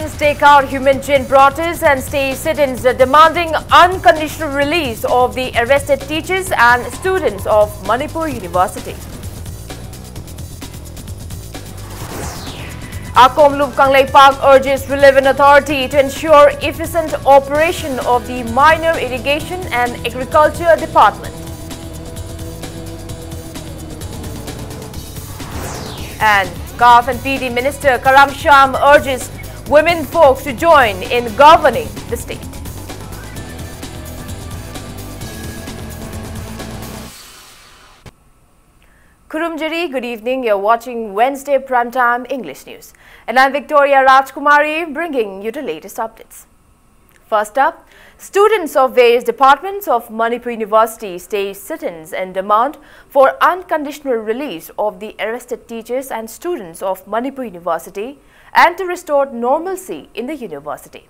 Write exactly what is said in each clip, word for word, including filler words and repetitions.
Stake out human chain protests and stage sit-ins demanding unconditional release of the arrested teachers and students of Manipur University. Akomlup Kangleipak urges relevant authority to ensure efficient operation of the minor irrigation and agriculture department. And CAF and P D Minister Karamsham urges women folks to join in governing the state. Kurumjari, good evening. You're watching Wednesday Primetime English News. And I'm Victoria Rajkumari, bringing you the latest updates. First up, students of various departments of Manipur University stage sit-ins and demand for unconditional release of the arrested teachers and students of Manipur University and to restore normalcy in the university.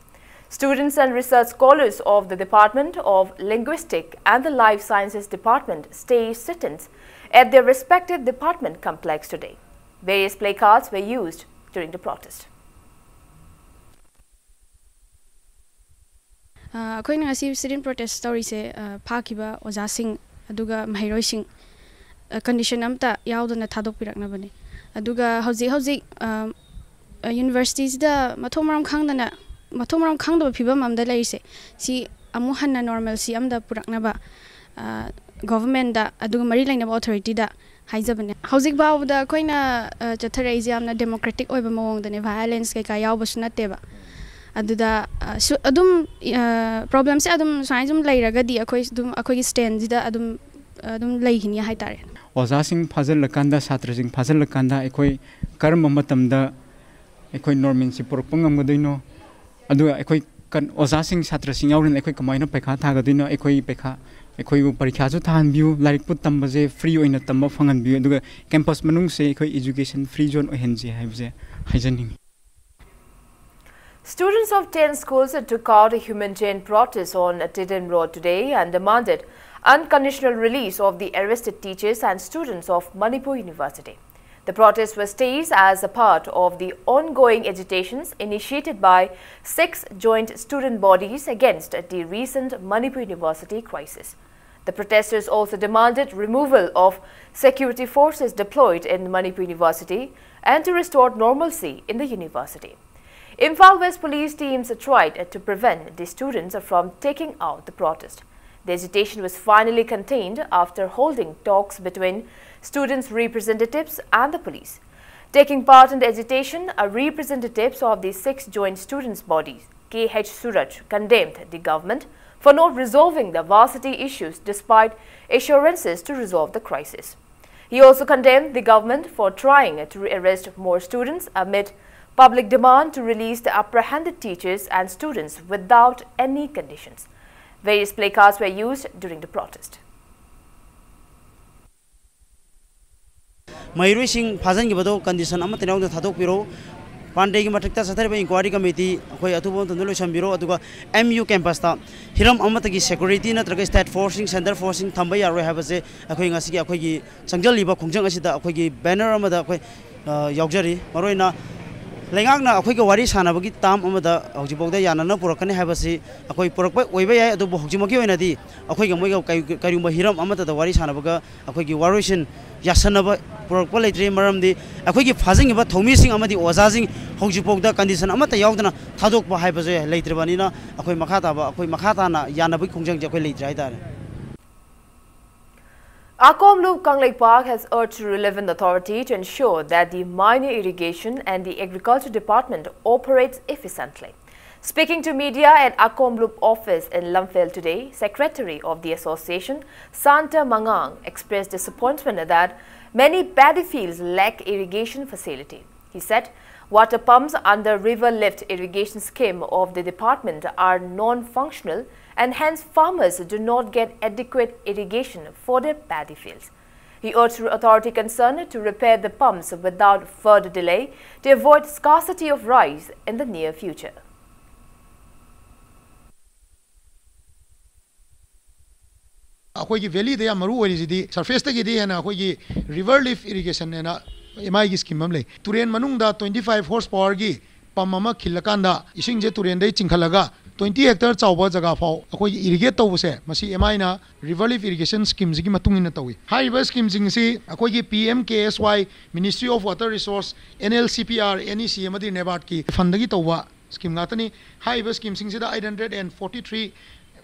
Students and research scholars of the Department of Linguistic and the Life Sciences Department stage sit-ins at their respective department complex today. Various placards were used during the protest. ꯑꯩꯈꯣꯏꯅ ꯉꯁꯤ sit-in protest ꯇꯧꯔꯤꯁꯦ, ꯐꯥꯈꯤꯕ ꯑꯣꯖꯥꯁꯤꯡ ꯑꯗꯨꯒ ꯃꯍꯩꯔꯣꯏꯁꯤꯡ condition ꯑꯃꯠꯇ ꯌꯥꯎꯗꯅ ꯊꯥꯗꯣꯛꯄꯤꯔꯛꯅꯕꯅꯤ꯫ ꯑꯗꯨꯒ ꯍꯧꯖꯤꯛ ꯍꯧꯖꯤꯛ universityꯁꯤꯗ ꯃꯊꯣꯡ ꯃꯔꯝ ꯈꯪꯗꯅ, ꯃꯊꯣꯡ ꯃꯔꯝ ꯈꯪꯗꯕ ꯐꯤꯕꯝ ꯑꯃꯗ ꯂꯩꯔꯤꯁꯦ, ꯁꯤ ꯑꯃꯨꯛ ꯍꯟꯅ normalcy ꯑꯃꯗ ꯄꯨꯔꯛꯅꯕ governmentꯇ ꯑꯗꯨꯒ ꯃꯔꯤ ꯂꯩꯅꯕ authorityꯗ ꯍꯥꯏꯖꯕꯅꯦ꯫ ꯍꯧꯖꯤꯛ ꯐꯥꯎꯕꯗ ꯑꯩꯈꯣꯏꯅ ꯆꯠꯊꯔꯛꯏꯁꯦ ꯌꯥꯝꯅ democratic ꯑꯣꯏꯕ ꯃꯑꯣꯡꯗꯅꯦ, violence ꯀꯩꯀꯥ ꯌꯥꯎꯕꯁꯨ ꯅꯠꯇꯦꯕ꯫ ꯑꯗꯨꯗ ꯑꯗꯨꯝ problemꯁꯦ ꯑꯗꯨꯝ ꯁꯨꯃꯥꯏꯅ ꯁꯨꯝ ꯂꯩꯔꯒꯗꯤ ꯑꯩꯈꯣꯏ ꯑꯗꯨꯝ ꯑꯩꯈꯣꯏꯒꯤ standꯁꯤꯗ ꯑꯗꯨꯝ ꯑꯗꯨꯝ ꯂꯩꯈꯤꯅꯤ ꯍꯥꯏꯇꯥꯔꯦ꯫ ꯑꯣꯖꯥꯁꯤꯡ ꯐꯥꯖꯤꯜꯂꯀꯥꯟꯗ, ꯁꯥꯇ꯭ꯔꯁꯤꯡ ꯐꯥꯖꯤꯜꯂꯀꯥꯟꯗ ꯑꯩꯈꯣꯏ ꯀꯔꯝꯕ ꯃꯇꯝꯗ ꯑꯩꯈꯣꯏ normalcyꯁꯤ ꯄꯨꯔꯛꯄ ꯉꯝꯒꯗꯣꯏꯅꯣ? ꯑꯗꯨꯒ ꯑꯩꯈꯣꯏ ꯑꯣꯖꯥꯁꯤꯡ, ꯁꯥꯇ꯭ꯔꯁꯤꯡ ꯌꯥꯎꯔꯤꯅ ꯑꯩꯈꯣꯏ ꯀꯃꯥꯏꯅ ꯄꯩꯈꯥ ꯊꯥꯒꯗꯣꯏꯅꯣ? ꯑꯩꯈꯣꯏ ꯄꯩꯈꯥ, ꯑꯩꯈꯣꯏꯕꯨ ꯄꯔꯤꯈ꯭ꯌꯥꯁꯨ ꯊꯥꯍꯟꯕꯤꯌꯨ, ꯂꯥꯏꯔꯤꯛꯄꯨ ꯇꯝꯕꯁꯦ free ꯑꯣꯏꯅ ꯇꯝꯕ ꯐꯪꯍꯟꯕꯤꯌꯨ, ꯑꯗꯨꯒ campus ꯃꯅꯨꯡꯁꯦ ꯑꯩꯈꯣꯏ education free zone ꯑꯣꯏꯍꯟꯁꯦ ꯍꯥꯏꯕꯁꯦ ꯍꯥꯏꯖꯅꯤꯡꯉꯤ꯫ Students of ten schools took out a human chain protest on Tiddim Road today and demanded unconditional release of the arrested teachers and students of Manipur University. The protest was staged as a part of the ongoing agitations initiated by six joint student bodies against the recent Manipur University crisis. The protesters also demanded removal of security forces deployed in Manipur University and to restore normalcy in the university. Imphal West police teams tried to prevent the students from taking out the protest. The agitation was finally contained after holding talks between students' representatives and the police. Taking part in the agitation are representatives of the six joint students' bodies. K H Suraj condemned the government for not resolving the varsity issues despite assurances to resolve the crisis. He also condemned the government for trying to arrest more students amid public demand to release the apprehended teachers and students without any conditions. Various placards were used during the protest. ꯃꯍꯩꯔꯣꯏꯁꯤꯡ ꯐꯥꯖꯤꯟꯈꯤꯕꯗꯣ condition ꯑꯃꯠꯇ ꯌꯥꯎꯗꯅ ꯊꯥꯗꯣꯛꯄꯤꯔꯣ꯫ ꯄꯥꯟꯗꯦꯒꯤ ꯃꯊꯛꯇ ꯆꯠꯊꯔꯤꯕ enquiry committee ꯑꯩꯈꯣꯏ ꯑꯊꯨꯕ ꯃꯇꯝꯗ ꯂꯣꯏꯁꯤꯟꯕꯤꯔꯣ꯫ ꯑꯗꯨꯒ ꯑꯦꯝ ꯌꯨ ꯀꯦꯝꯄꯁꯇ ꯍꯤꯔꯝ ꯑꯃꯠꯇꯒꯤ ꯁꯦꯀ꯭ꯌꯨꯔꯤꯇꯤ ꯅꯠꯇ꯭ꯔꯒ ꯁ꯭ꯇꯦꯠ ꯐꯣꯔꯁꯁꯤꯡ, ꯁꯦꯟꯇ꯭ꯔꯦꯜ ꯐꯣꯔꯁꯁꯤꯡ ꯊꯝꯕ ꯌꯥꯔꯣꯏ ꯍꯥꯏꯕꯁꯦ ꯑꯩꯈꯣꯏ ꯉꯁꯤꯒꯤ ꯑꯩꯈꯣꯏꯒꯤ ꯆꯪꯁꯤꯜꯂꯤꯕ ꯈꯣꯡꯖꯪ ꯑꯁꯤꯗ ꯑꯩꯈꯣꯏꯒꯤ ꯕꯦꯅꯔ ꯑꯃꯗ ꯑꯩꯈꯣꯏ ꯌꯥꯎꯖꯔꯤ꯫ ꯃꯔꯨꯑꯣꯏꯅ ꯂꯩꯉꯥꯛꯅ ꯑꯩꯈꯣꯏꯒ ꯋꯥꯔꯤ ꯁꯥꯟꯅꯕꯒꯤ ꯇꯥꯝ ꯑꯃꯗ ꯍꯧꯖꯤꯛꯐꯥꯎꯗ ꯌꯥꯅꯅ ꯄꯨꯔꯛꯀꯅꯤ ꯍꯥꯏꯕꯁꯤ ꯑꯩꯈꯣꯏ ꯄꯨꯔꯛꯄ ꯑꯣꯏꯕ ꯌꯥꯏ, ꯑꯗꯨꯕꯨ ꯍꯧꯖꯤꯛꯃꯛꯀꯤ ꯑꯣꯏꯅꯗꯤ ꯑꯩꯈꯣꯏꯒ ꯃꯣꯏꯒ ꯀꯔꯤ-, ꯀꯔꯤꯒꯨꯝꯕ ꯍꯤꯔꯝ ꯑꯃꯠꯇꯗ ꯋꯥꯔꯤ ꯁꯥꯟꯅꯕꯒ ꯑꯩꯈꯣꯏꯒꯤ ꯋꯥꯔꯣꯏꯁꯤꯟ ꯌꯥꯁꯟꯅꯕ ꯄꯨꯔꯛꯄ ꯂꯩꯇ꯭ꯔꯤ꯫ ꯃꯔꯝꯗꯤ ꯑꯩꯈꯣꯏꯒꯤ ꯐꯥꯖꯤꯟꯈꯤꯕ ꯊꯧꯃꯤꯁꯤꯡ ꯑꯃꯗꯤ ꯑꯣꯖꯥꯁꯤꯡ ꯍꯧꯖꯤꯛꯐꯥꯎꯗ ꯀꯟꯗꯤꯁꯟ ꯑꯃꯠꯇ ꯌꯥꯎꯗꯅ ꯊꯥꯗꯣꯛꯄ ꯍꯥꯏꯕꯁꯦ ꯂꯩꯇ꯭ꯔꯕꯅꯤꯅ ꯑꯩꯈꯣꯏ ꯃꯈꯥ ꯇꯥꯕ, ꯑꯩꯈꯣꯏ ꯃꯈꯥ ꯇꯥꯅ ꯌꯥꯅꯕꯒꯤ ꯈꯣꯡꯖꯪꯁꯦ ꯑꯩꯈꯣꯏ ꯂꯩꯇ꯭ꯔꯦ ꯍꯥꯏꯇꯥꯔꯦ꯫ Akomlup Kangleipak has urged Relevant Authority to ensure that the Minor Irrigation and the Agriculture Department operates efficiently. Speaking to media at Akomlup office in Lamphel today, Secretary of the Association, Santa Mangang, expressed disappointment that many paddy fields lack irrigation facility. He said water pumps under River Lift Irrigation Scheme of the department are non-functional and hence farmers do not get adequate irrigation for their paddy fields. He urged authority concerned to repair the pumps without further delay to avoid scarcity of rice in the near future. ꯑꯩꯈꯣꯏꯒꯤ valid ꯌꯥꯝ ꯃꯔꯨ ꯑꯣꯏꯔꯤꯁꯤꯗꯤ ꯁꯔꯐꯦꯁꯇꯒꯤꯗꯤ ꯍꯦꯟꯅ ꯑꯩꯈꯣꯏꯒꯤ river ꯂꯤꯐ irrigation ꯍꯥꯏꯅ M ꯑꯥꯏꯒꯤ scheme ꯑꯃ ꯂꯩ꯫ ꯇꯨꯔꯦꯟ ꯃꯅꯨꯡꯗ twenty five horse powerꯒꯤ ꯄꯝ ꯑꯃ ꯈꯤꯜꯂꯀꯥꯟꯗ ꯏꯁꯤꯡꯁꯦ ꯇꯨꯔꯦꯟꯗꯩ ꯆꯤꯡꯈꯠꯂꯒ twenty hectare ꯆꯥꯎꯕ ꯖꯒꯥ ꯐꯥꯎ ꯑꯩꯈꯣꯏꯒꯤ ꯏꯔꯤꯒꯦꯠ ꯇꯧꯕꯁꯦ, ꯃꯁꯤ ꯑꯦꯝ ꯑꯥꯏꯅ River Lift Irrigation Schemeꯁꯤꯒꯤ ꯃꯇꯨꯡ ꯏꯟꯅ ꯇꯧꯏ꯫ ꯍꯥꯏꯔꯤꯕ ꯁ꯭ꯀꯤꯝꯁꯤꯡ ꯑꯁꯤ ꯑꯩꯈꯣꯏꯒꯤ P M K S Y, Ministry of Water Resource, N L C P R, N E C ꯑꯃꯗꯤ NEBARDꯀꯤ ꯐꯟꯗꯒꯤ ꯇꯧꯕ ꯁ꯭ꯀꯤꯝ ꯉꯥꯛꯇꯅꯤ꯫ ꯍꯥꯏꯔꯤꯕ ꯁ꯭ꯀꯤꯝꯁꯤꯡꯁꯤꯗ eight hundred and forty three,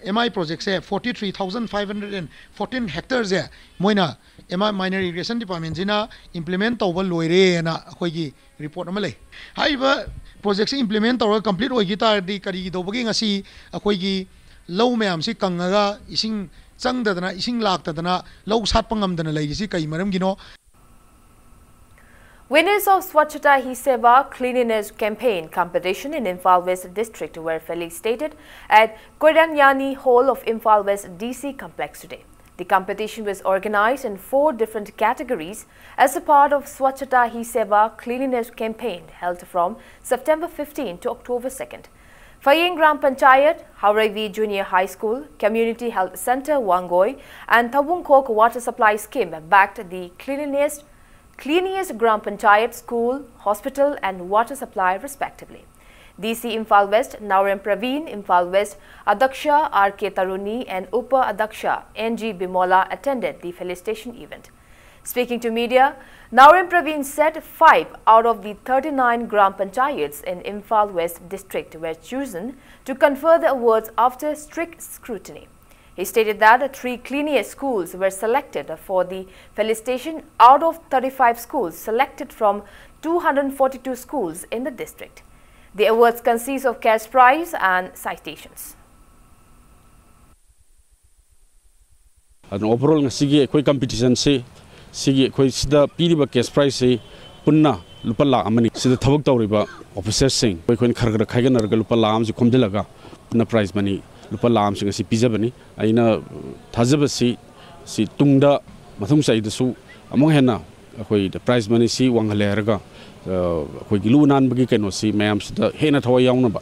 M I ꯄ꯭ꯔꯣꯖꯦꯛꯁꯦ forty three thousand five hundred and fourteen hectareꯁꯦ ꯃꯣꯏꯅ M I, Minor Irrigation Departmentꯁꯤꯅ implement ꯇꯧꯕ ꯂꯣꯏꯔꯦꯅ ꯑꯩꯈꯣꯏꯒꯤ ꯔꯤꯄꯣꯔꯠ ꯑꯃ ꯂꯩ꯫ ꯍꯥꯏꯔꯤꯕ ꯄ꯭ꯔꯣꯖꯦꯛꯁꯦ implement ꯇꯧꯔꯒ complete ꯑꯣꯏꯈꯤ ꯇꯥꯔꯗꯤ ꯀꯔꯤꯒꯤꯗꯧꯕꯒꯤ ꯉꯁꯤ ꯑꯩꯈꯣꯏꯒꯤ ꯂꯧ ꯃꯌꯥꯝꯁꯤ ꯀꯪꯉꯒ ꯏꯁꯤꯡ ꯆꯪꯗꯗꯅ, ꯏꯁꯤꯡ ꯂꯥꯛꯇꯗꯅ ꯂꯧ ꯁꯥꯠꯄ ꯉꯝꯗꯅ ꯂꯩꯔꯤꯁꯤ ꯀꯩ ꯃꯔꯝꯒꯤꯅꯣ? Winners of Swachhata Hi Seva Cleanliness Campaign competition in Imphal West District were felicitated at Koiranyani Hall of Imphal West D C Complex today. The competition was organized in four different categories as a part of Swachhata Hi Seva Cleanliness Campaign held from September fifteen to October second. Phayeng Gram Panchayat, Haoreivi Junior High School, Community Health Centre Wangoi and Thawungkhok Water Supply Scheme bagged the cleanliness, cleanest Gram Panchayat, school, hospital and water supply respectively. D C Imphal West, Naorem Praveen, Imphal West Adhaksha R K Taruni and Upa Adhaksha N G Bimola attended the felicitation event. Speaking to media, Naorem Praveen said five out of the thirty-nine Gram Panchayats in Imphal West district were chosen to confer the awards after strict scrutiny. He stated that three cleanest schools were selected for the felicitation out of thirty-five schools selected from two hundred forty-two schools in the district. The awards consist of cash prize and citations. ꯑꯗꯨꯅ overall ꯉꯁꯤꯒꯤ ꯑꯩꯈꯣꯏ competitionꯁꯤ, ꯁꯤꯒꯤ ꯑꯩꯈꯣꯏ ꯁꯤꯗ ꯄꯤꯔꯤꯕ cash prizeꯁꯤ ꯄꯨꯟꯅ ꯂꯨꯄꯥ ꯂꯥꯈ ꯑꯃꯅꯤ꯫ ꯁꯤꯗ ꯊꯕꯛ ꯇꯧꯔꯤꯕ officerꯁꯤꯡ ꯑꯩꯈꯣꯏꯅ ꯈꯔ ꯈꯔ ꯈꯥꯏꯒꯠꯅꯔꯒ ꯂꯨꯄꯥ ꯂꯥꯈ ꯑꯃꯁꯤ ꯈꯣꯝꯖꯤꯜꯂꯒ ꯄꯨꯟꯅ prize money ꯂꯨꯄꯥ ꯂꯥꯈ ꯑꯃꯁꯤ ꯉꯁꯤ ꯄꯤꯖꯕꯅꯤ꯫ ꯑꯩꯅ ꯊꯥꯖꯕꯁꯤ, ꯁꯤ ꯇꯨꯡꯗ ꯃꯊꯪ ꯆꯍꯤꯗꯁꯨ ꯑꯃꯨꯛ ꯍꯦꯟꯅ ꯑꯩꯈꯣꯏ prize moneyꯁꯤ ꯋꯥꯡꯍꯜꯂꯦ ꯍꯥꯏꯔꯒ, ꯑ, ꯑꯩꯈꯣꯏꯒꯤ ꯂꯨ ꯅꯥꯟꯕꯒꯤ ꯀꯩꯅꯣꯁꯤ ꯃꯌꯥꯝꯁꯤꯗ ꯍꯦꯟꯅ ꯊꯋꯥꯏ ꯌꯥꯎꯅꯕ,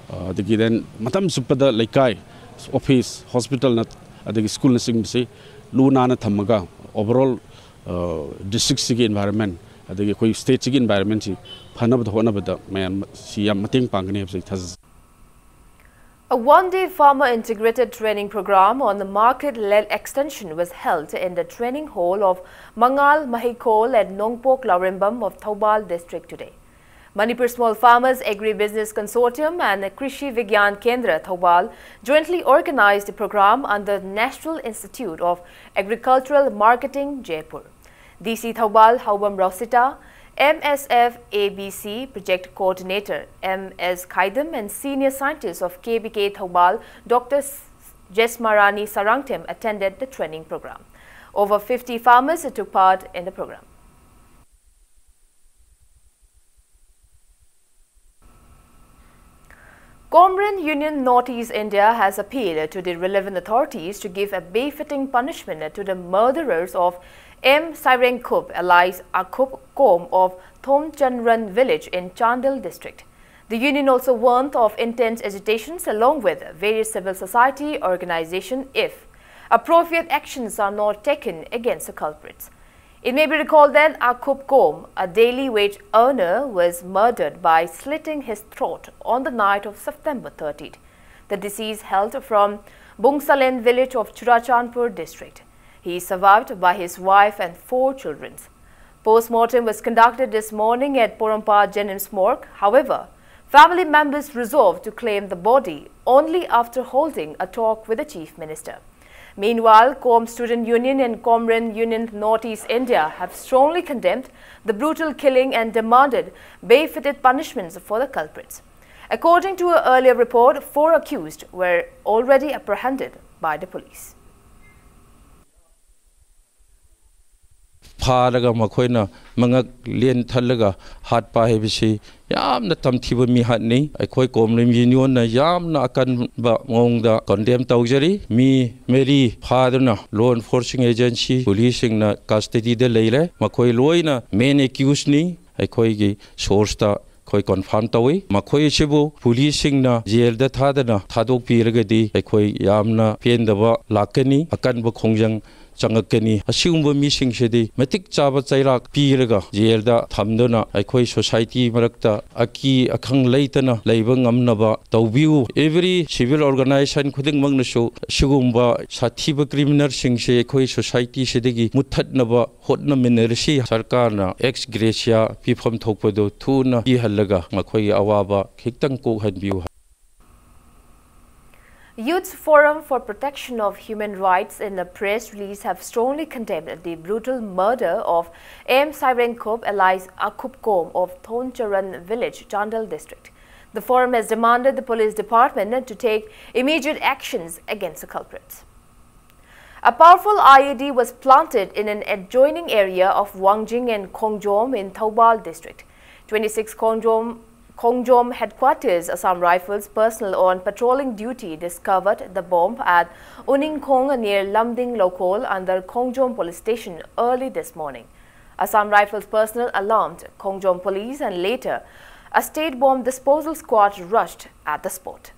ꯑ, ꯑꯗꯒꯤ then ꯃꯇꯝ ꯆꯨꯞꯄꯗ ꯂꯩꯀꯥꯏ, office, hospitalꯅ ꯑꯗꯒꯤ schoolꯅꯆꯤꯡꯕꯁꯤ ꯂꯨ ꯅꯥꯟꯅ ꯊꯝꯃꯒ overall, ꯑ, districtꯁꯤꯒꯤ environment ꯑꯗꯒꯤ ꯑꯩꯈꯣꯏ ꯁ꯭ꯇꯦꯠꯁꯤꯒꯤ ꯏꯟꯚꯥꯏꯔꯣꯟꯃꯦꯟꯁꯤ ꯐꯅꯕꯗ ꯍꯣꯠꯅꯕꯗ ꯃꯌꯥꯝ ꯁꯤ ꯌꯥꯝ ꯃꯇꯦꯡ ꯄꯥꯡꯒꯅꯤ ꯍꯥꯏꯕꯁꯤ ꯑꯩ ꯊꯥꯖꯖꯩ꯫ A one-day farmer integrated training program on the market-led extension was held in the training hall of Mangal Mahikhol at Nongpok Laurembam of Thoubal district today. Manipur Small Farmers Agribusiness Consortium and the Krishi Vigyan Kendra Thoubal jointly organized a program under the National Institute of Agricultural Marketing, Jaipur. D C Thoubal Haubam Rausita, M S F A B C Project Coordinator M S Khaidam and senior scientists of K B K Thoubal, Doctor Jesmarani Sarangtem attended the training program. Over fifty farmers took part in the program. Komrin Union Northeast India has appealed to the relevant authorities to give a befitting punishment to the murderers of M Sairengkhup alias Akhup Kom of Thomchanran village in Chandel district. The union also warned of intense agitations along with various civil society organization if appropriate actions are not taken against the culprits. It may be recalled that Akhup Kom, a daily wage earner, was murdered by slitting his throat on the night of September thirteenth. The deceased hailed from Bungsalen village of Churachandpur district. He is survived by his wife and four children. Post-mortem was conducted this morning at Porompa Jennings Morgue. However, family members resolved to claim the body only after holding a talk with the Chief Minister. Meanwhile, Kom Student Union and Komrin Union Northeast India have strongly condemned the brutal killing and demanded befitted punishments for the culprits. According to an earlier report, four accused were already apprehended by the police. ꯐꯥꯔꯒ ꯃꯈꯣꯏꯅ ꯃꯉꯛ ꯂꯦꯟꯊꯠꯂꯒ ꯍꯥꯠꯄ ꯍꯥꯏꯕꯁꯤ ꯌꯥꯝꯅ ꯇꯝꯊꯤꯕ ꯃꯤꯍꯥꯠꯅꯤ꯫ ꯑꯩꯈꯣꯏ ꯀꯣꯝꯔꯤꯝ ꯌꯨꯅꯤꯌꯟꯅ ꯌꯥꯝꯅ ꯑꯀꯟꯕ ꯃꯑꯣꯡꯗ condemn ꯇꯧꯖꯔꯤ꯫ ꯃꯤ ꯃꯔꯤ ꯐꯥꯗꯨꯅ ꯂꯣ ꯏꯟꯐꯣꯔꯁꯤꯡ ꯑꯦꯖꯦꯟꯁꯤ ꯄꯨꯂꯤꯁꯁꯤꯡꯅ ꯀꯁꯇꯗꯤꯗ ꯂꯩꯔꯦ꯫ ꯃꯈꯣꯏ ꯂꯣꯏꯅ ꯃꯦꯟ ꯑꯦꯀ꯭ꯌꯨꯁꯅꯤ꯫ ꯑꯩꯈꯣꯏꯒꯤ ꯁꯣꯔꯁꯇ ꯑꯩꯈꯣꯏ ꯀꯟꯐꯥꯔꯝ ꯇꯧꯏ꯫ ꯃꯈꯣꯏ ꯑꯁꯤꯕꯨ ꯄꯨꯂꯤꯁꯁꯤꯡꯅ ꯖꯦꯜꯗ ꯊꯥꯗꯅ ꯊꯥꯗꯣꯛꯄꯤꯔꯒꯗꯤ ꯑꯩꯈꯣꯏ ꯌꯥꯝꯅ ꯄꯦꯟꯗꯕ ꯂꯥꯛꯀꯅꯤ꯫ ꯑꯀꯟꯕ ꯈꯣꯡꯖꯪ ꯆꯪꯉꯛꯀꯅꯤ꯫ ꯑꯁꯤꯒꯨꯝꯕ ꯃꯤꯁꯤꯡꯁꯤꯗꯤ ꯃꯇꯤꯛ ꯆꯥꯕ ꯆꯩꯔꯥꯛ ꯄꯤꯔꯒ ꯖꯦꯜꯗ ꯊꯝꯗꯨꯅ ꯑꯩꯈꯣꯏ ꯁꯣꯁꯥꯏꯇꯤ ꯃꯔꯛꯇ ꯑꯀꯤ ꯑꯈꯪ ꯂꯩꯇꯅ ꯂꯩꯕ ꯉꯝꯅꯕ ꯇꯧꯕꯤꯌꯨ꯫ Every civil organization ꯈꯨꯗꯤꯡꯃꯛꯅꯁꯨ ꯁꯤꯒꯨꯝꯕ ꯁꯥꯊꯤꯕ ꯀ꯭ꯔꯤꯃꯤꯅꯦꯜꯁꯤꯡꯁꯦ ꯑꯩꯈꯣꯏ ꯁꯣꯁꯥꯏꯇꯤꯁꯤꯗꯒꯤ ꯃꯨꯠꯊꯠꯅꯕ ꯍꯣꯠꯅꯃꯤꯟꯅꯔꯁꯤ꯫ ꯁꯔꯀꯥꯔꯅ ꯑꯦꯛꯁ ꯒ꯭ꯔꯦꯁꯤꯌꯥ ꯄꯤꯐꯝ ꯊꯣꯛꯄꯗꯨ ꯊꯨꯅ ꯄꯤꯍꯜꯂꯒ ꯃꯈꯣꯏꯒꯤ ꯑꯋꯥꯕ ꯈꯤꯇꯪ ꯀꯣꯛꯍꯟꯕꯤꯌꯨ꯫ Youth Forum for Protection of Human Rights, in a press release, have strongly condemned the brutal murder of M Sairengkop alias Akhupkom of Thoncharan village, Chandel district. The forum has demanded the police department to take immediate actions against the culprits. A powerful I E D was planted in an adjoining area of Wangjing and Khongjom in Thoubal district. Twenty-six Khongjom, Khongjom headquarters, Assam Rifles personnel on patrolling duty discovered the bomb at Uningkhong near Lumding Lokol under Khongjom police station early this morning. Assam Rifles personnel alarmed Khongjom police and later a state bomb disposal squad rushed at the spot.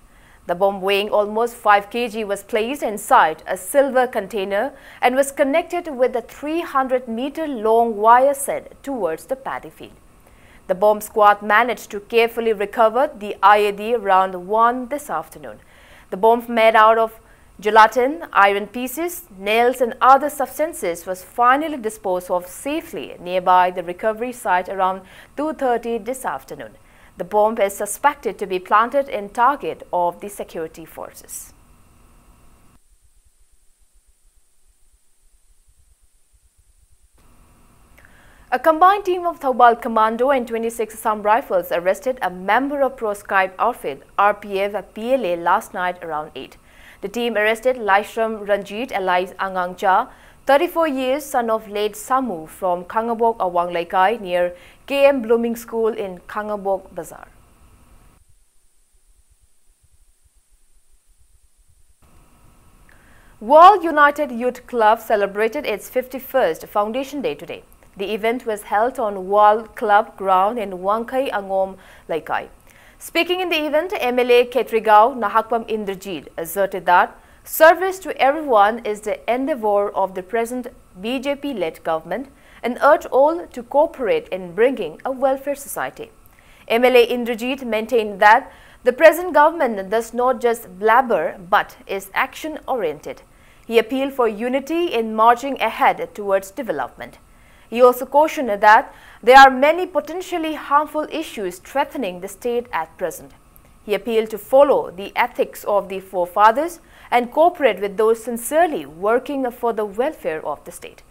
The bomb weighing almost five K G was placed inside a silver container and was connected with a three hundred meter long wire sent towards the paddy field. The bomb squad managed to carefully recover the I E D around one this afternoon. The bomb made out of gelatin, iron pieces, nails and other substances was finally disposed of safely nearby the recovery site around two thirty this afternoon. The bomb is suspected to be planted in target of the security forces. A combined team of Thoubal Commando and twenty-six Assam Rifles arrested a member of proscribed outfit R P F P L A last night around eight. The team arrested Laishram Ranjit alias Angangcha, thirty-four years, son of late Samu, from Khangabok Awang Leikai near K M Blooming School in Khangabok Bazar. World United Youth Club celebrated its fifty-first Foundation Day today. The event was held on World Club ground in Wangkhei Angom Leikai. Speaking in the event, M L A Khetrigao Nahakpam Indrajit asserted that Service to everyone is the endeavor of the present B J P-led government and urge all to cooperate in bringing a welfare society. M L A Indrajit maintained that the present government does not just blabber but is action-oriented. He appealed for unity in marching ahead towards development. He also cautioned that there are many potentially harmful issues threatening the state at present. He appealed to follow the ethics of the forefathers and cooperate with those sincerely working for the welfare of the state.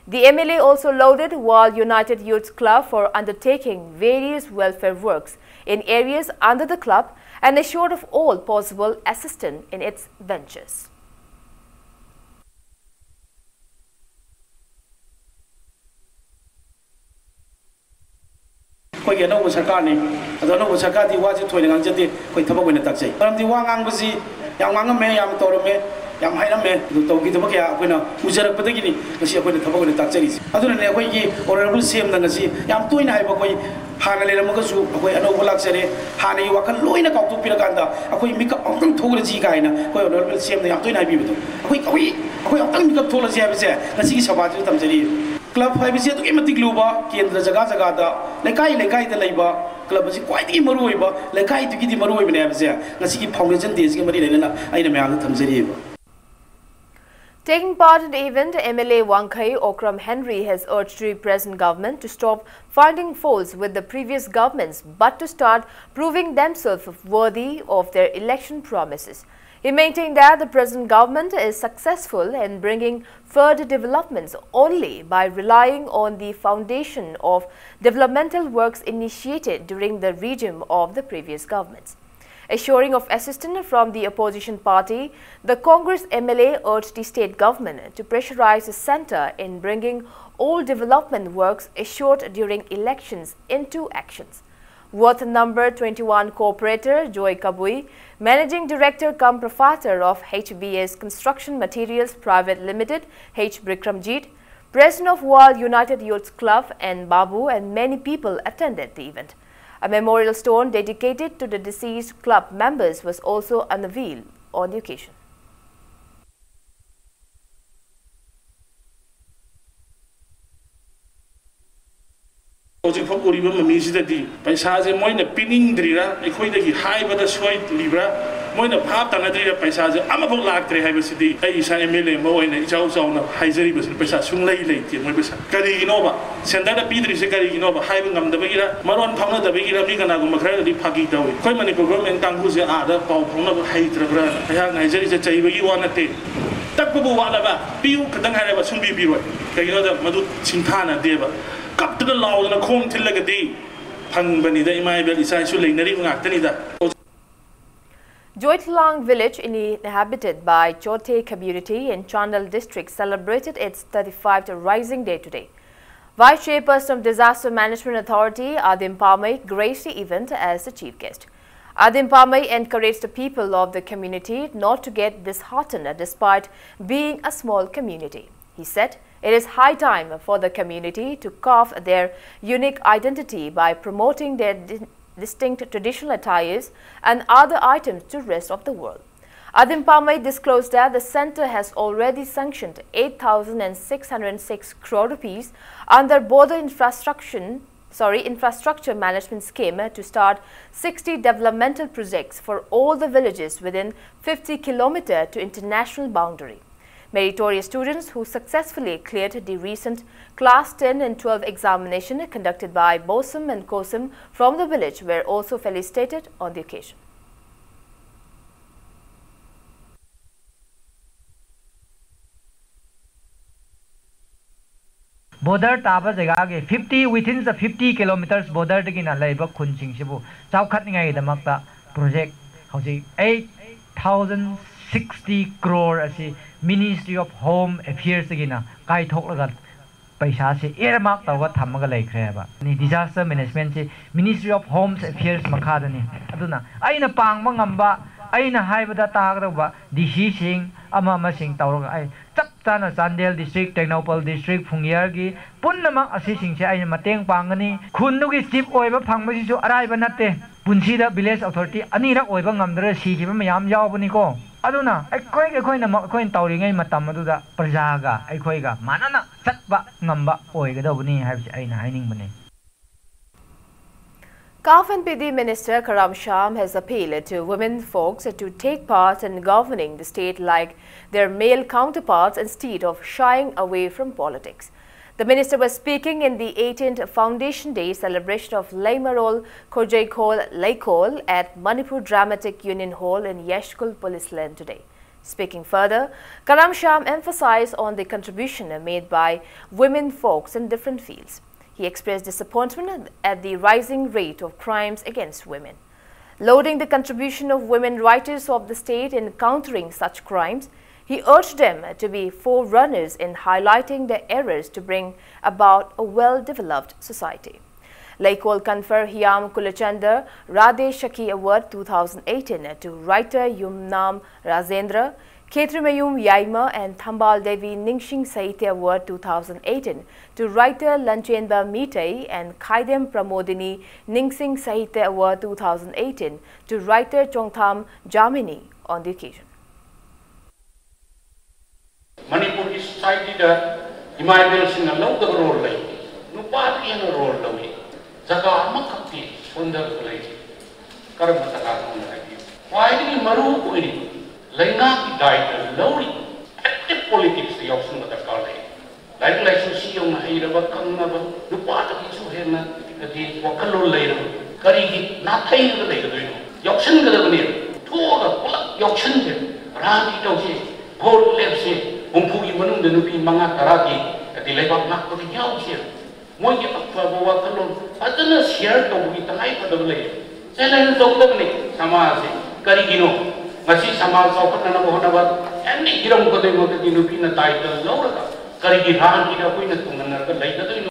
The M L A also lauded Wall United Youth Club for undertaking various welfare works in areas under the club and assured of all possible assistance in its ventures. ꯑꯩꯈꯣꯏꯒꯤ ꯑꯅꯧꯕ ꯁꯔꯀꯥꯔꯅꯤ꯫ ꯑꯗꯣ ꯑꯅꯧꯕ ꯁꯔꯀꯥꯔꯗꯤ ꯋꯥꯁꯦ ꯊꯣꯏꯅ ꯉꯥꯡꯖꯗꯦ, ꯑꯩꯈꯣꯏ ꯊꯕꯛ ꯑꯣꯏꯅ ꯇꯥꯛꯆꯩ꯫ ꯃꯔꯝꯗꯤ ꯋꯥ ꯉꯥꯡꯕꯁꯤ ꯌꯥꯝ ꯉꯥꯡꯉꯝꯃꯦ, ꯌꯥꯝ ꯇꯧꯔꯝꯃꯦ, ꯌꯥꯝ ꯍꯥꯏꯔꯝꯃꯦ꯫ ꯑꯗꯨ ꯇꯧꯈꯤꯗꯕ ꯀꯌꯥ ꯑꯩꯈꯣꯏꯅ ꯎꯖꯔꯛꯄꯗꯒꯤꯅꯤ ꯉꯁꯤ ꯑꯩꯈꯣꯏꯅ ꯊꯕꯛ ꯑꯣꯏꯅ ꯇꯥꯛꯆꯔꯤꯁꯦ꯫ ꯑꯗꯨꯅꯅꯦ ꯑꯩꯈꯣꯏꯒꯤ Honourable C M ꯅ ꯉꯁꯤ ꯌꯥꯝ ꯇꯣꯏꯅ ꯍꯥꯏꯕ, ꯑꯩꯈꯣꯏ ꯍꯥꯟꯅ ꯂꯩꯔꯝꯃꯒꯁꯨ ꯑꯩꯈꯣꯏ ꯑꯅꯧꯕ ꯂꯥꯛꯆꯔꯦ, ꯍꯥꯟꯅꯒꯤ ꯋꯥꯈꯜ ꯂꯣꯏꯅ ꯀꯥꯎꯊꯣꯛꯄꯤꯔꯀꯥꯟꯗ ꯑꯩꯈꯣꯏ ꯃꯤꯀꯞ ꯑꯃꯨꯛꯇꯪ ꯊꯣꯛꯂꯁꯤ ꯀꯥꯏꯅ ꯑꯩꯈꯣꯏ Honourable C M ꯅ ꯌꯥꯝ ꯇꯣꯏꯅ ꯍꯥꯏꯕꯤꯕꯗꯣ, ꯑꯩꯈꯣꯏ, ꯑꯩꯈꯣꯏ, ꯑꯩꯈꯣꯏ ꯑꯃꯨꯛꯇꯪ ꯃꯤꯀꯞ ꯊꯣꯛꯂꯁꯤ ꯍꯥꯏꯕꯁꯦ ꯉꯁꯤꯒꯤ ꯁꯚꯥꯁꯤꯗ ꯊꯝꯖꯔꯤ꯫ Club ꯍꯥꯏꯕꯁꯤ ꯑꯗꯨꯛꯀꯤ ꯃꯇꯤꯛ ꯂꯨꯕ, ꯀꯦꯟꯗ꯭ꯔ ꯖꯒꯥ ꯖꯒꯥꯗ, ꯂꯩꯀꯥꯏ ꯂꯩꯀꯥꯏꯗ ꯂꯩꯕ club ꯑꯁꯤ ꯈ꯭ꯋꯥꯏꯗꯒꯤ ꯃꯔꯨꯑꯣꯏꯕ, ꯂꯩꯀꯥꯏꯗꯨꯒꯤꯗꯤ ꯃꯔꯨꯑꯣꯏꯕꯅꯦ ꯍꯥꯏꯕꯁꯦ ꯉꯁꯤꯒꯤ Foundation Day ꯁꯤꯒ ꯃꯔꯤ ꯂꯩꯅꯅ ꯑꯩꯅ ꯃꯌꯥꯝꯗ ꯊꯝꯖꯔꯤꯕ꯫ Taking part in the event, M L A Wangkhei Okram Henry has urged the present government to stop finding faults with the previous governments but to start proving themselves worthy of their election promises. He maintained that the present government is successful in bringing further developments only by relying on the foundation of developmental works initiated during the regime of the previous governments. Assuring of assistance from the opposition party, the Congress M L A urged the state government to pressurize the centre in bringing all development works assured during elections into actions. Ward number twenty-one corporator Joy Kabui, managing director cum proprietor of H B S Construction Materials Private Limited, H Bikramjit, president of Wall United Youth Club N Babu, and many people attended the event. A memorial stone dedicated to the deceased club members was also unveiled on the occasion. ꯍꯧꯖꯤꯛꯐꯥꯎ ꯎꯔꯤꯕ ꯃꯃꯤꯁꯤꯗꯗꯤ ꯄꯩꯁꯥꯁꯦ ꯃꯣꯏꯅ ꯄꯤꯅꯤꯡꯗ꯭ꯔꯤꯔꯥ, ꯑꯩꯈꯣꯏꯗꯒꯤ ꯍꯥꯏꯕꯗ ꯁꯣꯏꯔꯤꯕ꯭ꯔꯥ, ꯃꯣꯏꯅ ꯚꯥꯞ ꯇꯥꯅꯗ꯭ꯔꯤꯔꯥ, ꯄꯩꯁꯥꯁꯦ ꯑꯃꯐꯥꯎ ꯂꯥꯛꯇ꯭ꯔꯦ ꯍꯥꯏꯕꯁꯤꯗꯤ ꯑꯩ ꯏꯁꯥ ꯑꯦꯝ ꯑꯦꯜ ꯑꯦ ꯑꯃ ꯑꯣꯏꯅ ꯏꯆꯥꯎ ꯆꯥꯎꯅ ꯍꯥꯏꯖꯔꯤꯕꯁꯤꯅꯤ꯫ ꯄꯩꯁꯥ ꯁꯨꯡꯂꯩ ꯂꯩꯇꯦ꯫ ꯃꯣꯏ ꯄꯩꯁꯥ ꯀꯔꯤꯒꯤꯅꯣꯕ? ꯁꯦꯟꯇꯔꯗ ꯄꯤꯗ꯭ꯔꯤꯁꯦ ꯀꯔꯤꯒꯤꯅꯣꯕ? ꯍꯥꯏꯕ ꯉꯝꯗꯕꯒꯤꯔ, ꯃꯔꯣꯟ ꯐꯥꯎꯅꯗꯕꯒꯤꯔ? ꯃꯤ ꯀꯅꯥꯒꯨꯝꯕ ꯈꯔꯅꯗꯤ ꯐꯥꯒꯤ ꯇꯧꯏ, "ꯑꯩꯈꯣꯏ ꯃꯅꯤꯄꯨꯔ ꯒꯣꯔꯃꯦꯟ ꯀꯥꯡꯕꯨꯁꯦ ꯑꯥꯗ ꯄꯥꯎ ꯐꯥꯎꯅꯕ ꯍꯩꯇ꯭ꯔꯕ꯭ꯔꯥ?" ꯑꯩꯍꯥꯛꯅ ꯍꯥꯏꯖꯔꯤꯁꯦ ꯆꯩꯕꯒꯤ ꯋꯥ ꯅꯠꯇꯦ꯫ ꯇꯛꯄꯕꯨ ꯋꯥꯠꯂꯕ, "ꯄꯤꯌꯨ" ꯈꯛꯇꯪ ꯍꯥꯏꯔꯕ ꯁꯨꯡꯄꯤ ꯄꯤꯔꯣꯏ꯫ ꯀꯩꯒꯤꯅꯣꯗ ꯃꯗꯨ ꯁꯤꯡꯊꯥꯅꯗꯦꯕ꯫ ꯀꯞꯇꯅ ꯂꯥꯎꯗꯅ ꯈꯣꯡ ꯊꯤꯜꯂꯒꯗꯤ ꯐꯪꯕꯅꯤꯗ, ꯏꯃꯥ ꯏꯕꯦꯜ ꯏꯆꯥ ꯏꯁꯨ ꯂꯩꯅꯔꯤꯕ ꯉꯥꯛꯇꯅꯤꯗ꯫ Joitlang village, inhabited by Chothe community in Chandel district, celebrated its thirty-fifth Rising Day today. Vice Chairperson of Disaster Management Authority, Adim Pamei, graced the event as the chief guest. Adim Pamei encouraged the people of the community not to get disheartened despite being a small community. He said it is high time for the community to carve their unique identity by promoting their di- distinct traditional attires and other items to rest of the world. Adim Pamei disclosed that the center has already sanctioned eight thousand six hundred six crore rupees under border infrastructure, sorry, infrastructure management scheme to start sixty developmental projects for all the villages within fifty kilometer to international boundary. Meritorious students who successfully cleared the recent class ten and twelve examination conducted by Bosum and Kosum from the village were also felicitated on the occasion. Border ꯇꯥꯕ ꯖꯒꯥꯒꯤ fifty, within the fifty kilometers border ꯗꯒꯤꯅ ꯂꯩꯕ ꯈꯨꯟꯁꯤꯡꯁꯤꯕꯨ ꯆꯥꯎꯈꯠꯅꯤꯡꯉꯥꯏꯒꯤꯗꯃꯛꯇ project ꯍꯧꯖꯤꯛ eight thousand sixty crore ꯑꯁꯤ Ministry of Home Affairs ꯗꯒꯤꯅ ꯀꯥꯏꯊꯣꯛꯂꯒ ꯄꯩꯁꯥꯁꯤ earmark ꯇꯧꯔꯒ ꯊꯝꯃꯒ ꯂꯩꯈ꯭ꯔꯦꯕ꯫ Disaster management ꯁꯤ Ministry of Home Affairs ꯃꯈꯥꯗꯅꯤ꯫ ꯑꯗꯨꯅ ꯑꯩꯅ ꯄꯥꯡꯕ ꯉꯝꯕ, ꯑꯩꯅ ꯍꯥꯏꯕꯗ ꯇꯥꯒꯗꯧꯕ D C ꯁꯤꯡ ꯑꯃ ꯑꯃꯁꯤꯡ ꯇꯧꯔꯒ ꯑꯩ ꯆꯞ ꯆꯥꯅ ꯆꯥꯟꯗꯦꯜ district, ꯇꯦꯡꯅꯧꯄꯜ district, ꯐꯨꯡꯌꯥꯔꯒꯤ ꯄꯨꯝꯅꯃꯛ ꯑꯁꯤꯁꯤꯡꯁꯦ ꯑꯩꯅ ꯃꯇꯦꯡ ꯄꯥꯡꯒꯅꯤ꯫ ꯈꯨꯟꯗꯨꯒꯤ chief ꯑꯣꯏꯕ ꯐꯪꯕꯁꯤꯁꯨ ꯑꯔꯥꯏꯕ ꯅꯠꯇꯦ꯫ ꯄꯨꯟꯁꯤꯗ village authority ꯑꯅꯤꯔꯛ ꯑꯣꯏꯕ ꯉꯝꯗ꯭ꯔꯒ ꯁꯤꯈꯤꯕ ꯃꯌꯥꯝ ꯌꯥꯎꯕꯅꯤꯀꯣ꯫ ꯑꯗꯨꯅ ꯑꯩꯈꯣꯏ, ꯑꯩꯈꯣꯏꯅ, ꯑꯩꯈꯣꯏꯅ ꯇꯧꯔꯤꯉꯩ ꯃꯇꯝ ꯑꯗꯨꯗ ꯄ꯭ꯔꯖꯥꯒ ꯑꯩꯈꯣꯏꯒ ꯃꯥꯟꯅꯅ ꯆꯠꯄ ꯉꯝꯕ ꯑꯣꯏꯒꯗꯧꯕꯅꯤ ꯍꯥꯏꯕꯁꯤ ꯑꯩꯅ ꯍꯥꯏꯅꯤꯡꯕꯅꯤ꯫ CAF and P D Minister Karam Shyam has appealed to women folks to take part in governing the state like their male counterparts instead of shying away from politics. The minister was speaking in the eighteenth Foundation Day celebration of Leimarol Khorjeikhol Leikol at Manipur Dramatic Union Hall in Yashkul Police Land today. Speaking further, Karam Shyam emphasized on the contribution made by women folks in different fields. He expressed disappointment at the rising rate of crimes against women. Lauding the contribution of women writers of the state in countering such crimes, he urged them to be forerunners in highlighting the errors to bring about a well-developed society. Leikol confer Hiam Kulachandar Radhe Shakhi Award two thousand eighteen to writer Yumnam Rajendra, Khetrimayum Yaima and Thambal Devi Ningsing Sahitya Award two thousand eighteen to writer Lanchenba Mitei and Khaidem Pramodini Ningsing Sahitya Award two thousand eighteen to writer Chongtham Jamini on the occasion. ꯃꯅꯤꯄꯨꯔꯒꯤ ꯁꯣꯁꯥꯏꯇꯤꯗ ꯏꯃꯥ ꯏꯕꯦꯜꯁꯤꯡꯅ ꯂꯧꯗꯕ role ꯂꯩ꯫ ꯅꯨꯄꯥꯗꯒꯤ ꯍꯦꯟꯅ role ꯂꯧꯏ꯫ ꯖꯒꯥ ꯑꯃꯈꯛꯇꯤ ꯁꯣꯟꯊꯔꯒ ꯂꯩꯔꯤ꯫ ꯀꯔꯝꯕ ꯖꯒꯥꯗꯅꯣ ꯍꯥꯏꯕꯤꯌꯨ꯫ ꯈ꯭ꯋꯥꯏꯗꯒꯤ ꯃꯔꯨ ꯑꯣꯏꯔꯤꯕ ꯂꯩꯉꯥꯛꯀꯤ ꯗꯥꯏꯇ ꯂꯧꯔꯤꯕ ꯑꯦꯛꯇꯤꯚ ꯄꯣꯂꯤꯇꯤꯛꯁꯇ ꯌꯥꯎꯁꯤꯟꯕ ꯗꯔꯀꯥꯔ ꯂꯩ꯫ ꯂꯥꯏꯔꯤꯛ ꯂꯥꯏꯁꯨꯁꯤ ꯌꯧꯅ ꯍꯩꯔꯕ ꯈꯪꯉꯕ ꯅꯨꯄꯥꯗꯒꯤꯁꯨ ꯍꯦꯟꯅ ꯍꯥꯏꯗꯤ ꯋꯥꯈꯜꯂꯣꯟ ꯂꯩꯔꯕ ꯀꯔꯤꯒꯤ ꯅꯥꯊꯩꯔꯒ ꯂꯩꯒꯗꯣꯏꯅꯣ? ꯌꯥꯎꯁꯤꯟꯒꯗꯕꯅꯦ꯫ ꯊꯣꯛꯑꯒ ꯄꯨꯂꯞ ꯌꯥꯎꯁꯤꯟꯁꯦ꯫ ꯔꯥꯖꯅꯤꯇꯤ ꯇꯧꯁꯦ꯫ ꯚꯣꯠ ꯂꯦꯞꯁꯦ꯫ ꯍꯨꯝꯐꯨꯒꯤ ꯃꯅꯨꯡꯗ ꯅꯨꯄꯤ ꯃꯉꯥ ꯇꯔꯥꯗꯤ ꯍꯥꯏꯗꯤ ꯂꯩꯕꯥꯛ ꯉꯥꯛꯄꯗ ꯌꯥꯎꯁꯦ꯫ ꯃꯣꯏꯒꯤ ꯑꯐꯕ ꯋꯥꯈꯜꯂꯣꯟ ꯐꯖꯅ ꯁꯤꯌꯔ ꯇꯧꯕꯒꯤ ꯇꯉꯥꯏ ꯐꯗꯕ ꯂꯩ꯫ ꯆꯦꯂꯦꯟꯖ ꯇꯧꯒꯗꯕꯅꯤ ꯁꯃꯥꯖꯁꯦ꯫ ꯀꯔꯤꯒꯤꯅꯣ? ꯉꯁꯤ ꯁꯃꯥꯖ ꯆꯥꯎꯈꯠꯅꯅꯕ ꯍꯣꯠꯅꯕ ꯑꯦꯅꯤ ꯍꯤꯔꯝ ꯈꯨꯗꯤꯡꯃꯛꯇꯗꯤ ꯅꯨꯄꯤꯅ ꯗꯥꯏꯇ ꯂꯧꯔꯒ ꯀꯔꯤꯒꯤ ꯔꯥꯖꯅꯤꯇꯤꯗ ꯑꯩꯈꯣꯏꯅ ꯇꯨꯡꯍꯟꯅꯔꯒ ꯂꯩꯒꯗꯣꯏꯅꯣ?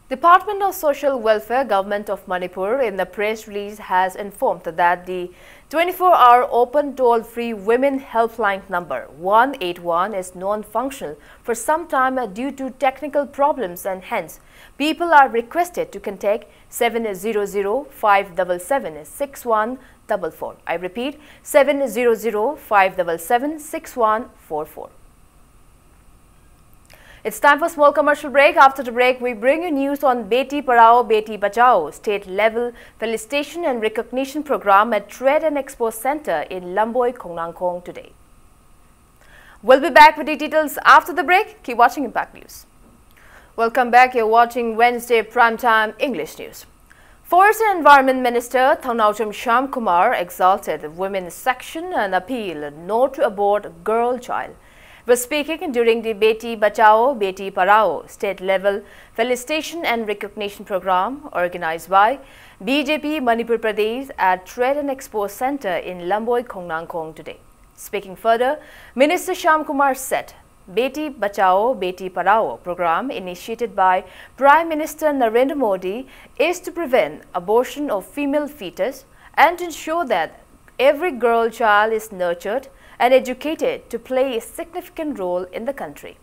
Department of Social Welfare, Government of Manipur, in the press release has informed that the twenty-four hour open toll-free women helpline number one eight one is non-functional for some time due to technical problems, and hence people are requested to contact seven zero zero five double seven six one double four. I repeat, seven zero zero five double seven six one four four. It's time for a small commercial break. After the break, we bring you news on Beti Padhao, Beti Bachao state level felicitation and recognition program at Trade and Expo Center in Lamboi, Khongnangkhong today. We'll be back with the details after the break. Keep watching Impact News. Welcome back. You're watching Wednesday Primetime English News. Forest and Environment Minister Thongnaojam Shyamkumar exalted the women's section and appealed not to abort girl child. He was speaking during the Beti Bachao, Beti Padhao state level felicitation and recognition program organized by B J P Manipur Pradesh at Trade and Expo Center in Lamboi, Khongnangkhong today. Speaking further, Minister Shyamkumar said, Beti Bachao, Beti Padhao program initiated by Prime Minister Narendra Modi is to prevent abortion of female fetus and ensure that every girl child is nurtured and educated to play a significant role in the country.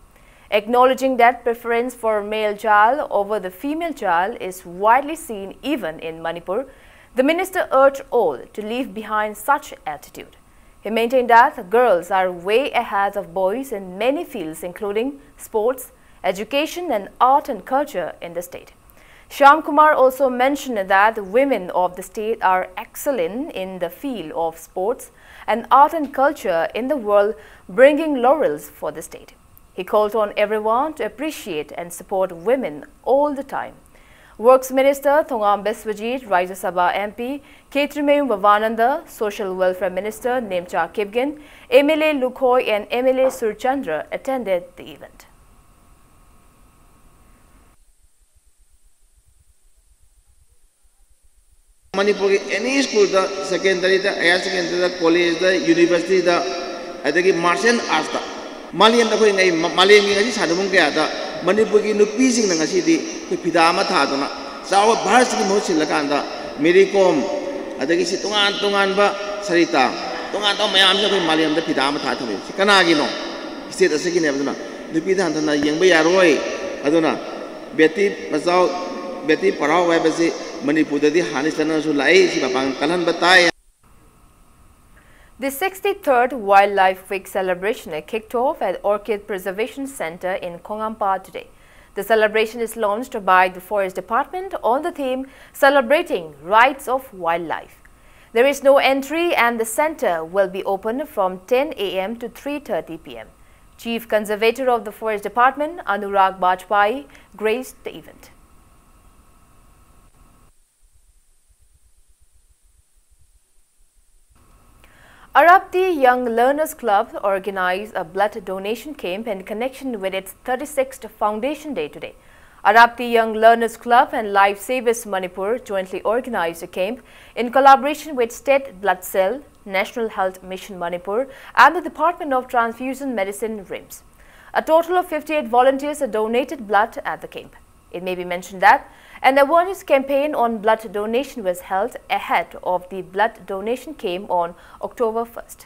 Acknowledging that preference for male child over the female child is widely seen even in Manipur, the minister urged all to leave behind such attitude. He maintained that girls are way ahead of boys in many fields, including sports, education, and art and culture in the state. Shyamkumar also mentioned that women of the state are excelling in the field of sports and art and culture in the world, bringing laurels for the state. He called on everyone to appreciate and support women all the time. Works Minister Thongam Biswajit, Rajya Sabha M P Khetrimayum Vavananda, Social Welfare Minister Nemcha Kipgen, M L A Lukhoi and M L A Surchandra attended the event. ꯃꯅꯤꯄꯨꯔꯒꯤ ꯑꯦꯅꯤ ꯁ꯭ꯀꯨꯜꯗ, ꯁꯦꯀꯦꯟꯗꯔꯤꯗ, higher ꯁꯦꯀꯦꯟꯗꯔꯤꯗ, ꯀꯣꯂꯦꯖꯇ, ꯌꯨꯅꯤꯚꯔꯁꯤꯇꯤꯗ, ꯑꯗꯒꯤ martial ꯑꯥꯔꯠꯁꯇ, ꯃꯥꯂꯦꯝꯗ ꯑꯩꯈꯣꯏ ꯉꯩ-, ꯃꯥꯂꯦꯝꯒꯤ ꯉꯁꯤ ꯁꯥꯟꯅꯕꯨꯡ ꯀꯌꯥꯗ ꯃꯅꯤꯄꯨꯔꯒꯤ ꯅꯨꯄꯤꯁꯤꯡꯅ ꯉꯁꯤꯗꯤ ꯑꯩꯈꯣꯏ ꯐꯤꯗꯥ ꯑꯃ ꯊꯥꯗꯨꯅ ꯆꯥꯎꯕ ꯚꯥꯔꯠꯁꯤꯒꯤ ꯃꯍꯨꯠ ꯁꯤꯜꯂꯀꯥꯟꯗ, ꯃꯦꯔꯤ ꯀꯣꯝ, ꯑꯗꯒꯤ ꯁꯤ ꯇꯣꯉꯥꯟ ꯇꯣꯉꯥꯟꯕ, ꯁꯔꯤꯇꯥ, ꯇꯣꯉꯥꯟ ꯇꯣꯉꯥꯟꯕ ꯃꯌꯥꯝꯁꯤꯅ ꯑꯩꯈꯣꯏ ꯃꯥꯂꯦꯝꯗ ꯐꯤꯗꯥ ꯑꯃ ꯊꯥ ꯊꯝꯃꯤ꯫ ꯁꯤ ꯀꯅꯥꯒꯤꯅꯣ? ꯁ꯭ꯇꯦꯠ ꯑꯁꯤꯒꯤꯅꯦꯕ꯫ ꯑꯗꯨꯅ ꯅꯨꯄꯤꯗ ꯍꯟꯊꯅ ꯌꯦꯡꯕ ꯌꯥꯔꯣꯏ꯫ ꯑꯗꯨꯅ ꯕꯦꯇꯤ ꯕꯆꯥꯎ, ꯕꯦꯇꯤ ꯄꯔꯥꯎ ꯍꯥꯏꯕꯁꯤ ꯃꯅꯤꯄꯨꯔꯗꯗꯤ ꯍꯥꯟꯅ ꯆꯠꯅꯔꯁꯨ ꯂꯥꯛꯏ꯫ ꯁꯤ ꯃꯄꯥꯡꯒꯜ ꯀꯜꯍꯟꯕ ꯇꯥꯏ꯫ The sixty-third Wildlife Week celebration kicked off at Orchid Preservation Center in Khongampa today. The celebration is launched by the Forest Department on the theme Celebrating Rights of Wildlife. There is no entry and the center will be open from ten a m to three thirty p m. Chief Conservator of the Forest Department, Anurag Bajpai, graced the event. Arapti Young Learners Club organized a blood donation camp in connection with its thirty-sixth Foundation Day today. Arapti Young Learners Club and Lifesavers Manipur jointly organized a camp in collaboration with State Blood Cell, National Health Mission Manipur, and the Department of Transfusion Medicine, RIMS. A total of fifty-eight volunteers donated blood at the camp. It may be mentioned that an awareness campaign on blood donation was held ahead of the blood donation camp on October first.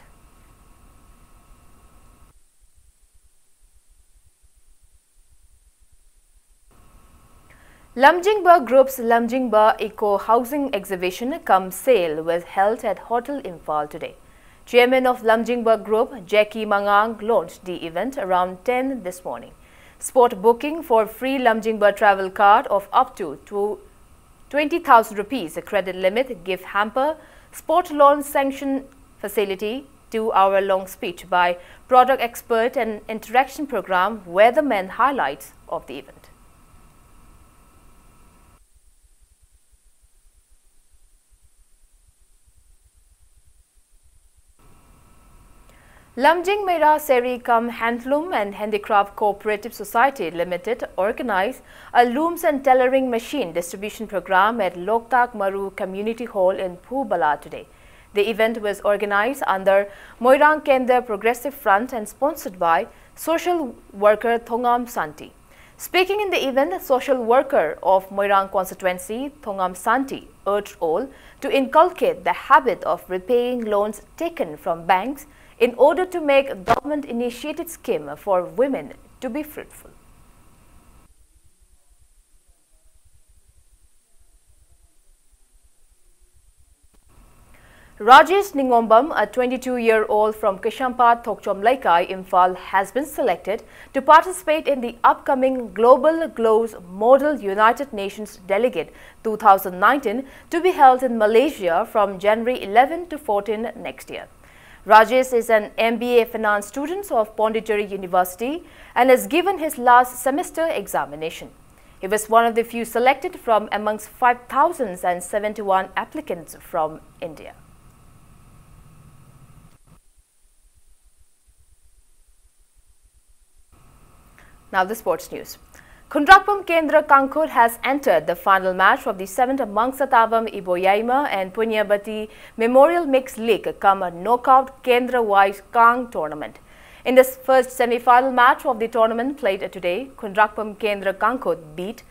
Lamjingba Group's Lamjingba Eco Housing Exhibition cum Sale was held at Hotel Imphal today. Chairman of Lamjingba Group, Jackie Mangang, launched the event around ten this morning. Spot booking for free Lamjingba travel card of up to two- twenty thousand rupees, a credit limit, gift hamper, spot loan sanction facility, two-hour long speech by product expert and interaction program were the main highlights of the event. Lamjing Meira Seri cum Handloom and Handicraft Cooperative Society Limited organized a looms and tailoring machine distribution program at Loktak Maru Community Hall in Phubala today. The event was organized under Moirang Kendra Progressive Front and sponsored by social worker Thongam Santi. Speaking in the event, social worker of Moirang constituency, Thongam Santi, urged all to inculcate the habit of repaying loans taken from banks in order to make government initiated scheme for women to be fruitful. Rajesh Ningombam, a twenty-two-year-old from Kaisampad Thokchom Leikai, Imphal, has been selected to participate in the upcoming Global Glows Model United Nations Delegate two thousand nineteen, to be held in Malaysia from January eleven to fourteen next year. Rajesh is an M B A finance student of Pondicherry University and has given his last semester examination. He was one of the few selected from amongst five thousand and seventy-one applicants from India. Now the sports news. Khundrakpam Kendra Kangkhut has entered the final match of the seventh Mangsa Tavam Iboyaima and Punyabati Memorial Mixed League cum knockout Kendra Wise Kang tournament. In the first semi-final match of the tournament played today, Khundrakpam Kendra Kangkhut beat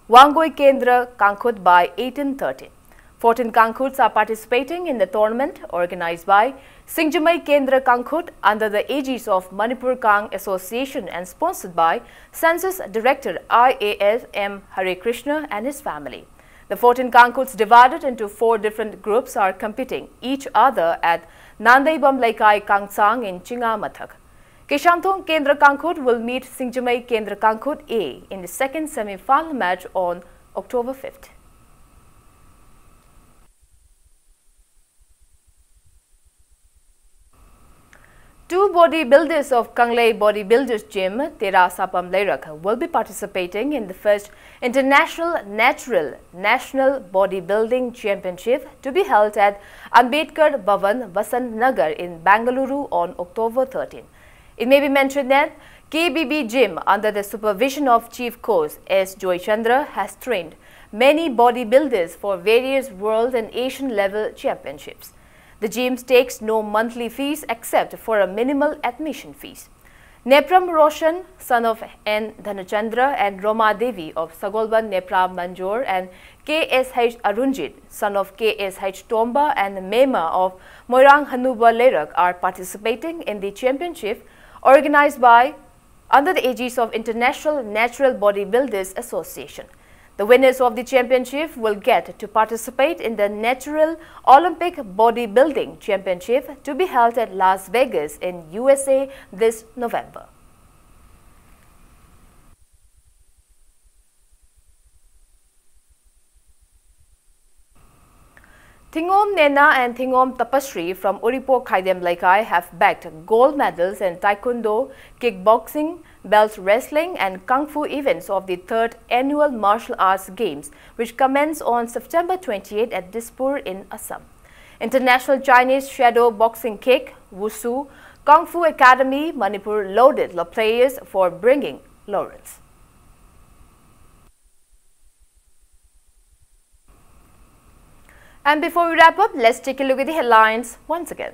Wangoi Kendra Kangkhut by eighteen thirteen. Fourteen Kangkhuts are participating in the tournament organized by Singjamei Kendra Kangkhut under the aegis of Manipur Kang Association and sponsored by Census Director I A S M Hare Krishna and his family. The fourteen Kangkhuts, divided into four different groups, are competing each other at Nandeibam Leikai Kangsang in Chingamathak. Kishamthong Kendra Kangkhut will meet Singjamei Kendra Kangkhut A in the second semi-final match on October fifth. Two bodybuilders of Kanglei Bodybuilders Gym, Tera Sapam Leirak, will be participating in the first International Natural National Bodybuilding Championship to be held at Ambedkar Bhavan, Vasant Nagar in Bengaluru on October thirteen. It may be mentioned that K B B Gym, under the supervision of Chief Coach S Joychandra, has trained many bodybuilders for various world and Asian level championships. The gym takes no monthly fees except for a minimal admission fees. Nepram Roshan, son of N Dhanuchandra, and Roma Devi of Sagolban Nepra Manjor and K S H Arunjit, son of K S H Tomba and Mema of Moirang Hanuba Leirak, are participating in the championship organized by under the aegis of International Natural Bodybuilders Association. The winners of the championship will get to participate in the Natural Olympic Bodybuilding Championship to be held at Las Vegas in U S A this November. Thingom Nena and Thingom Tapasri from Uripok Khaidem Leikai have bagged gold medals in taekwondo, kickboxing, belt wrestling and kung fu events of the third annual martial arts games, which commence on September twenty-eighth at Dispur in Assam. International Chinese Shadow Boxing Kick, Wushu, Kung Fu Academy, Manipur loaded the players for bringing laurels. And before we wrap up, let's take a look at the headlines once again.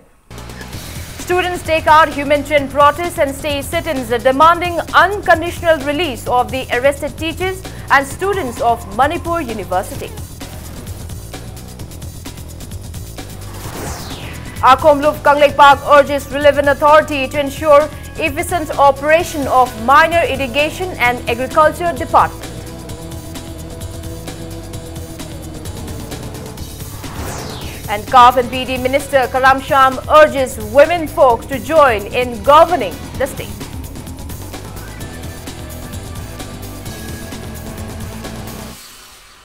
Students take out human chain protest and stay sit-ins demanding unconditional release of the arrested teachers and students of Manipur University. Akhomlup Kangleipak urges relevant authority to ensure efficient operation of minor irrigation and agriculture department. And CAF and P D Minister Karamsham urges women folk to join in governing the state.